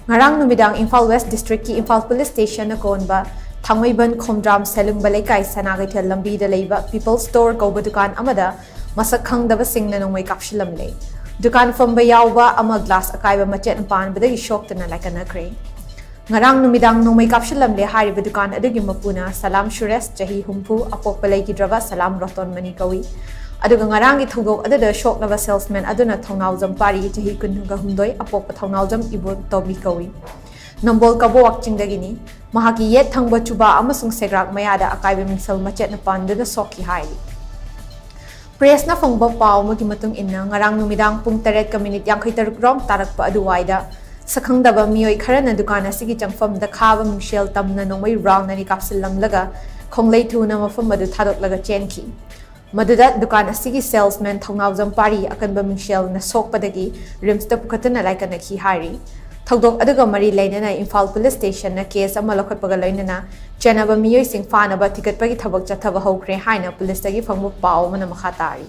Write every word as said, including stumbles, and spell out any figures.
ꯉꯔꯥꯡ ꯅꯨꯃꯤꯗꯥꯡ ꯏꯝꯐꯥꯜ ꯋꯦꯁ ꯗꯤꯁꯇ꯭ꯔꯤꯛꯀꯤ ꯏꯝꯐꯥꯜ ꯄꯨꯂꯤꯁ ꯁ꯭ꯇꯦꯁꯟꯅ ꯀꯣꯟꯕ ꯊꯥꯡꯃꯩꯕꯟ ꯈꯣꯝꯗ꯭ꯔꯥꯝ ꯁꯦꯂꯨꯡꯕ ꯂꯩꯀꯥꯏ ꯁꯅꯥ ꯀꯩꯊꯦꯜ ꯂꯝꯕꯤꯗ ꯂꯩꯕ ꯄꯤꯄꯜ ꯁ꯭ꯇꯣꯔ ꯀꯧꯕ ꯗꯨꯀꯥꯟ ꯑꯃꯗ ꯃꯁꯛ ꯈꯪꯗꯕꯁꯤꯡꯅ ꯅꯣꯡꯃꯩ ꯀꯥꯞꯁꯤꯜꯂꯝꯂꯦ꯫ ꯗꯨꯀꯥꯟ ꯐꯝꯕ ꯌꯥꯎꯕ ꯑꯃ ꯒ꯭ꯂꯥꯁ ꯑꯀꯥꯏꯕ ꯃꯆꯦꯠ ꯄꯥꯟꯕꯗꯒꯤ ꯁꯣꯛꯇꯨꯅ ꯂꯥꯏꯀꯠꯅꯈ꯭ꯔꯦ꯫ ꯉꯔꯥꯡ ꯅꯨꯃꯤꯗꯥꯡ ꯅꯣꯡꯃꯩ ꯀꯥꯞꯁꯤꯜꯂꯝꯂꯦ ꯍꯥꯏꯔꯤꯕ ꯗꯨꯀꯥꯟ ꯑꯗꯨꯒꯤ ꯃꯄꯨꯅ ꯁꯂꯥꯝ ꯁꯨꯔꯦꯁ, ꯆꯍꯤ ꯍꯨꯝꯐꯨ, ꯑꯄꯣꯛꯄ ꯂꯩꯈꯤꯗ꯭ꯔꯕ ꯁꯂꯥꯝ ꯔꯣꯇꯣꯟꯃꯅꯤ ꯀꯧꯏ꯫ ꯑꯗꯨꯒ ꯉꯔꯥꯡꯒꯤ ꯊꯧꯗꯣꯛ ꯑꯗꯨꯗ ꯁꯣꯛꯅꯕ ꯁꯦꯜꯁꯃꯦꯟ ꯑꯗꯨꯅ ꯊꯧꯅꯥꯎꯖꯝ ꯄꯥꯔꯤ, ꯆꯍꯤ ꯀꯨꯟꯒ ꯍꯨꯝꯗꯣꯏ, ꯑꯄꯣꯛꯄ ꯊꯧꯅꯥꯎꯖꯝ ꯏꯕꯣ ꯇꯣꯝꯕꯤ ꯀꯧꯏ꯫ ꯅꯝꯕꯣꯜ ꯀꯕꯣ ꯋꯥꯛꯆꯤꯡꯗꯒꯤꯅꯤ꯫ ꯃꯍꯥꯛꯀꯤ ꯌꯦꯠ ꯊꯪꯕ ꯆꯨꯕꯥ ꯑꯃꯁꯨꯡ ꯁꯦꯒ꯭ꯔꯥꯛ ꯃꯌꯥꯗ ꯑꯀꯥꯏꯕ ꯃꯤꯡꯁꯦꯜ ꯃꯆꯦꯠꯅ ꯄꯥꯟꯗꯨꯅ ꯁꯣꯛꯈꯤ ꯍꯥꯏꯔꯤ꯫ ꯄ꯭ꯔꯦꯁꯅ ꯐꯪꯕ ꯄꯥꯎ ꯑꯃꯒꯤ ꯃꯇꯨꯡ ꯏꯟꯅ, ꯉꯔꯥꯡ ꯅꯨꯃꯤꯗꯥꯡ ꯄꯨꯡ ꯇꯔꯦꯠꯀ ꯃꯤꯅꯤꯠ ꯌꯥꯡꯈꯩ ꯇꯔꯨꯛ ꯔꯣꯝ ꯇꯥꯔꯛꯄ ꯑꯗꯨꯋꯥꯏꯗ ꯁꯛꯈꯪꯗꯕ ꯃꯤꯑꯣꯏ ꯈꯔꯅ ꯗꯨꯀꯥꯟ ꯑꯁꯤꯒꯤ ꯆꯪꯐꯝꯗ ꯈꯥꯕ ꯃꯤꯡꯁꯦꯜ ꯇꯝꯅ ꯅꯣꯡꯃꯩ ꯔꯥꯎꯟ ꯑꯅꯤ ꯀꯥꯞꯁꯤꯜꯂꯝꯂꯒ ꯈꯣꯡꯂꯩ ꯊꯨꯅ ꯃꯐꯝ ꯑꯗꯨ ꯊꯥꯗꯣꯛꯂꯒ ꯆꯦꯟꯈꯤ꯫ ꯃꯗꯨꯗ ꯗꯨꯀꯥꯟ ꯑꯁꯤꯒꯤ ꯁꯦꯜꯁꯃꯦꯟ ꯊꯧꯅꯥꯎꯖꯝ ꯄꯥꯔꯤ ꯑꯀꯟꯕ ꯃꯤꯡꯁꯦꯜꯅ ꯁꯣꯛꯄꯗꯒꯤ ꯔꯤꯝꯁꯇ ꯄꯨꯈꯠꯇꯨꯅ ꯂꯥꯏꯀꯠꯅꯈꯤ ꯍꯥꯏꯔꯤ꯫ ꯊꯧꯗꯣꯛ ꯑꯗꯨꯒ ꯃꯔꯤ ꯂꯩꯅꯅ ꯏꯝꯐꯥꯜ ꯄꯨꯂꯤꯁ ꯁ꯭ꯇꯦꯁꯟꯅ ꯀꯦꯁ ꯑꯃ ꯂꯧꯈꯠꯄꯒ ꯂꯣꯏꯅꯅ ꯆꯦꯟꯅꯕ ꯃꯤꯑꯣꯏꯁꯤꯡ ꯐꯥꯅꯕ ꯊꯤꯒꯠꯄꯒꯤ ꯊꯕꯛ ꯆꯠꯊꯕ ꯍꯧꯈ꯭ꯔꯦ ꯍꯥꯏꯅ ꯄꯨꯂꯤꯁꯇꯒꯤ ꯐꯪꯕ ꯄꯥꯎ ꯑꯃꯅ ꯃꯈꯥ ꯇꯥꯔꯤ꯫